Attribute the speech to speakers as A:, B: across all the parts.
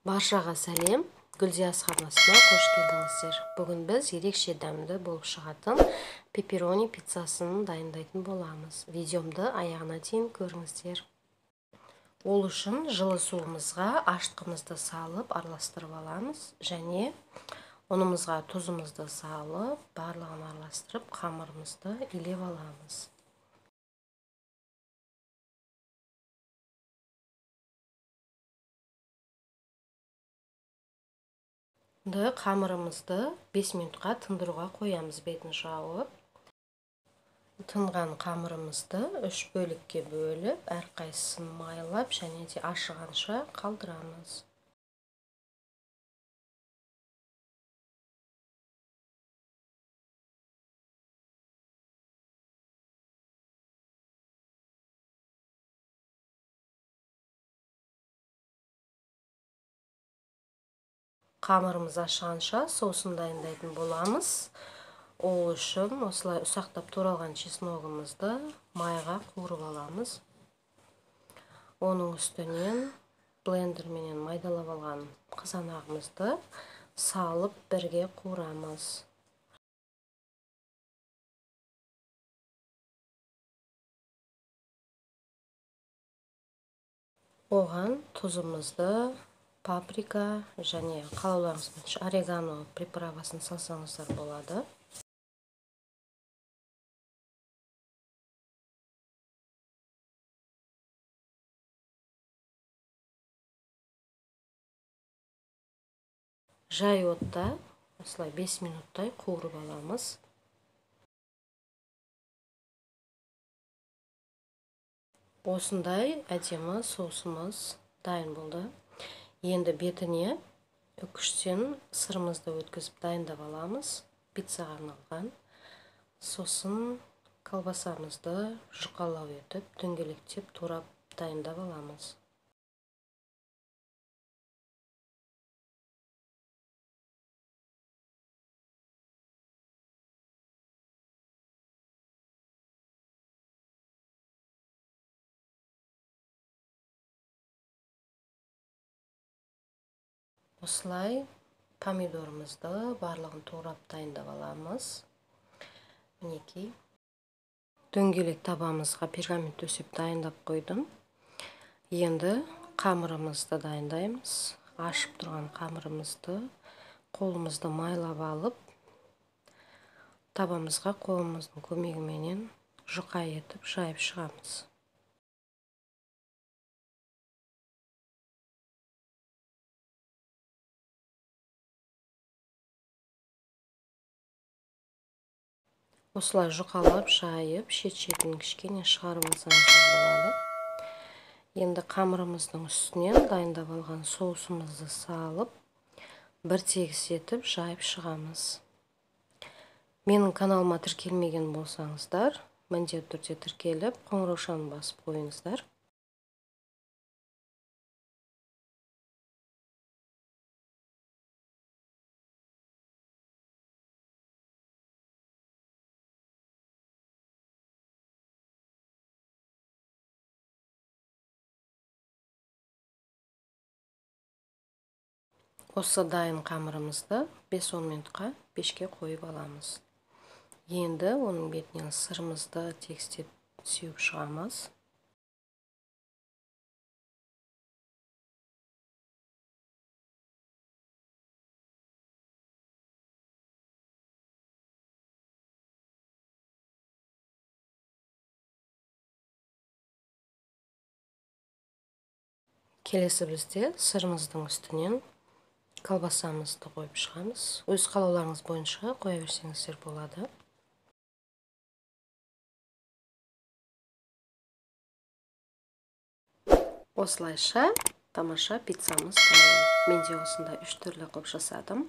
A: Баршаға сәлем, Гүлзия асханасына қош келдіңіздер. Бүгін біз ерекше дәмді болып шығатын пепперони пиццасын дайындайтын боламыз. Видеомды аяғына дейін көріңіздер. Ол үшін жылы суымызға ашытқымызды салып араластырып аламыз және ұнымызға тұзымызды салып, барлығын араластырып, қамырымызды илеп аламыз. Қамырымызды 5 минутқа тындыруға қоямыз, бетін жауып. Тынған қамырымызды 3 бөлікке бөліп, әрқайсысын майлап және де ашығанша қалдырамыз. Қамырымыз ашығанша соусын дайындайтын боламыз. Ол үшін осылай ұсақтап туралған чесногымызды майға қуырып аламыз. Оның үстінен блендерменен майдалап алған қызанағымызды салып бірге қуырамыз. Оған тұзымызды, паприка және қалауларыңыз бойынша орегано приправасын салсаңыздар болады. Жай отта осылай 5 минуттай қуырып аламыз. Осындай әдемі соусымыз дайын болды. Енді бетіне үкіштен сырымызды өткізіп дайындап аламыз, пиццаға арналған. Сосын колбасамызды жұқалау етіп, дөңгелектеп турап дайындап аламыз. Осылай помидорымызды барлығын турап дайындап аламыз. Мінекей. Дөңгелек табамызға пергамент төсеп дайындап қойдым. Енді қамырымызды дайындаймыз. Ашып тұрған қамырымызды қолымызды майлап алып, табамызға қолымыздың көмегіменен жұқа етіп жайып шығамыз. Осылай жұқалап жайып, шет-шетін кішкене шығарып алсаңыздар болады. Енді қамырымыздың үстінен дайындап алған соусымызды салып, бір тегіс етіп жайып шығамыз. Менің каналыма тіркелмеген болсаңыздар, міндетті түрде тіркеліп, қоңыраушаны басып қойыңыздар. Осы дайын қамырымызды 5-10 минутқа пешке қойып аламыз. Енді оның бетінен сырымызды тегістеп сеуіп шығамыз. Келесі бізде сырымыздың үстінен колбасамызды қойып шығамыз. Өз қалауларыңыз бойынша қоя берсеңіздер болады. Осылайша тамаша пиццамыз дайын. Мен де осындай 3 түрлі қылып жасадым.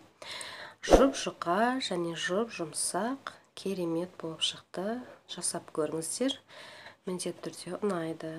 A: Жұп-жұқа және жұп-жұмсақ, керемет болып шықты. Жасап көріңіздер. Міндетті түрде ұнайды.